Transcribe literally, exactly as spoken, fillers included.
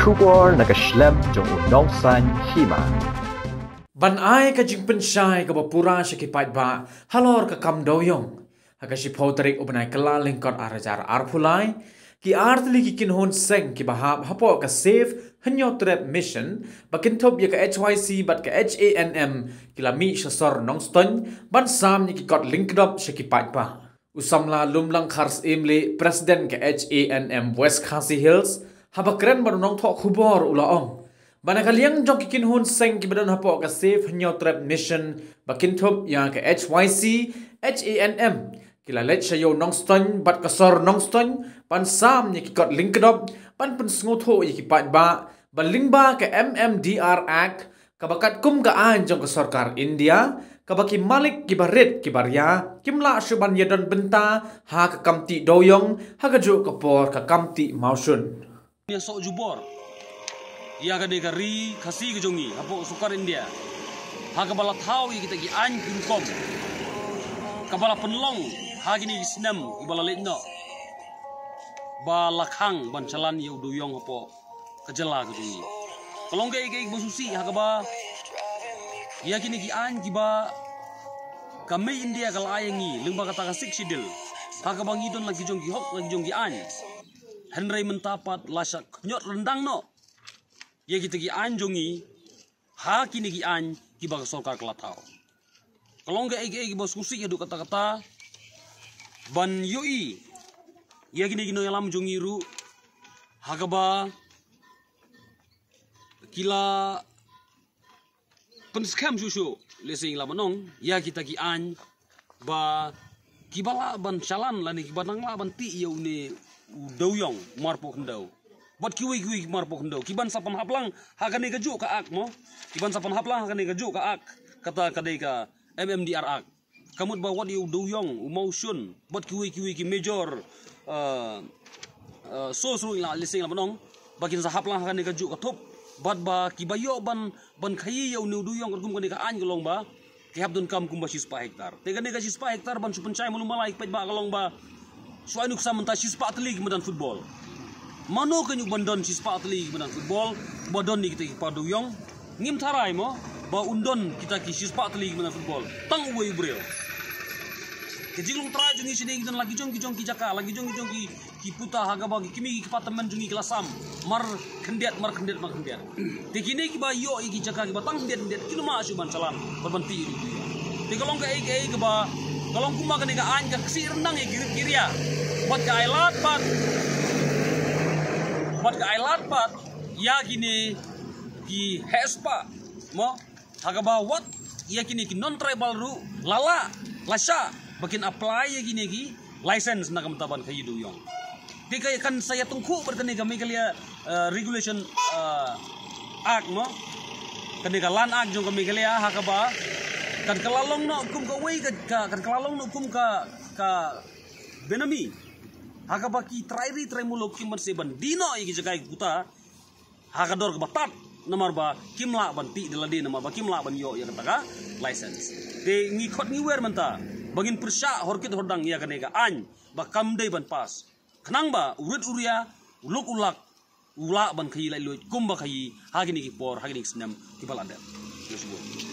Khubor na ka shlem jong u nongsan hima. Ban ai ka jingpynshai kaba pura sha ki paidbah halor ka kam dewïong, ha ka shiphew tarik u bnai Kyllalyngkot ar hajar arphew lai, ki artylli ki kynhun seng kiba hap hapoh ka Save Hynñiewtrep Mission, ba kynthup ïa ka H Y C bad ka H A N M, ki la mih sha sor Nongstoiñ ban sam ïa ki kot lyngkdop sha ki paidbah. U samla Lumlangkhar Syiemlieh, President ka H A N M West Khasi Hills, haba kren bad u nongthoh khubor u la ong ba na ka liang jong ki kynhun seng kiba don hapoh ka Save Hynñiewtrep Mission, ba kynthup ïa ka H Y C, H A N M, ki la leit sha ïew Nongstoiñ bad ka sor Nongstoiñ ban sam ïa ki kot lyngkdop ban pynsngewthuh ïa ki paidbah ba lyngba ka M M D R Act, kaba katkum ka aiñ jong ka sorkar India, kaba ki malik kiba rit kiba ria kim lah shuh ban ïadon bynta ha ka kam tih dewïong ha kajuh ka por ka kam tih mawshun. Ïa soh jubor ïa kane ka ri Khasi ka jong ngi hapoh sorkar India, ha kaba la thaw ïa kita ki aiñ ki rukom, kaba la pynlong ha kine ki snem kiba la leit noh, ba la khang ban shalan ïa u dewïong hapoh ka jylla ka jong ngi. Ka long kaei kaei kaba sngewsih ha kaba ïa kine ki aiñ kiba ka mei India ka la ai ïa ngi lyngba kata ka Sixth Schedule, ha kaba ngi don la ki jong ki hok, la ki jong ki aiñ. Hynrei mynta pat la shah khñiot ryndang noh ïa kita ki aiñ jong ngi ha kine ki aiñ kiba ka sorkar ka la thaw. Ka long kaei kaei kaba sngewsih haduh katta katta ban ïohi ïa kine ki nongïalam jong ngi ruh, ha kaba ki la pynskhem shuh shuh, lehse ngi lah ban ong, ïa kita ki aiñ ba kiba lah ban shalan lane kiba nang lah ban tih ïa une u dewïong marpoh khyndew bad kiwei kiwei ki marpoh khyndew, kiban sa pynhap lang ha kane kajuh ka Act mo, kiban sa pynhap lang ha kane kajuh ka Act, kata ka dei ka M M D R Act. Ka mut ba wat ïa u dewïong, u mawshun bad kiwei kiwei ki major, uh, uh, source ruh, la lehse ngi lah ban ong, ba kin sa hap lang ha kane kajuh ka thup, bad ba kiba ïoh ban, ban khaïi ïa une u dewïong katkum kane ka aiñ ka long ba ki hap donkam kumba shispah hektar. Te kane ka shispah hektar ban shu pynshai malu mala ïa ki paidbah ka long ba, shu ai nuksa mynta shispah tylli ki madan football. Mano ka njuk ban don shispah tylli ki madan football ba don ïa kita ki par dewïong? Ngim tharai mo ba un don kita ki shispah tylli ki madan football tang uwei u briew. Ka jinglong trai jong ngi shane ngi don la ki jong ki jong ki jaka, la ki jong ki jong ki, ki puta ha kaba ki kmie ki kpa tymmen jong ngi ki la sam mar khyndiat, mar khyndiat, mar khyndiat. Te kine kiba ïoh ïa ki jaka kiba tang khyndiat khyndiat kim lah shuh ban shalan bad ban tih ruh. Te ka long kaei kaei kaba, ka long kumba kane ka aiñ ka ksih ryndang ïa ki rit ki ria bad ka ai lad pat, bad ka ai lad pat ïa kine ki heh spah mo, ha kaba wat ïa kine ki non tribal ruh la lah, la shah ba kin apply ïa kine ki license na ka bynta ban khaïi dewïong. Te ka kan sa ïa tyngkhuh bad kane ka Meghalaya, uh, Regulation, uh, Act mo, kane ka Land Act jong ka Meghalaya, ha kaba kan kylla long noh kum kawei ka, ka, kan kylla long noh kum ka, ka benami, ha kaba ki trai ri trai muluk kim banse ban die noh ïa ki jaka ïa ki puta, ha ka dor kaba tad, namar ba kim lah ban tih da lade, namar ba kim lah ban ïoh ïa kata ka license. Te ngi khot ngi wer mynta ba ngin pyrshah horkit hordang ïa kane ka aiñ ba kam dei ban pass, khnang ba u rit u ria, u lok u lak u lah ban khaïi laitluid kumba khaïi ha kine ki por, ha kine ki snem kiba la dep. Ïa shuh.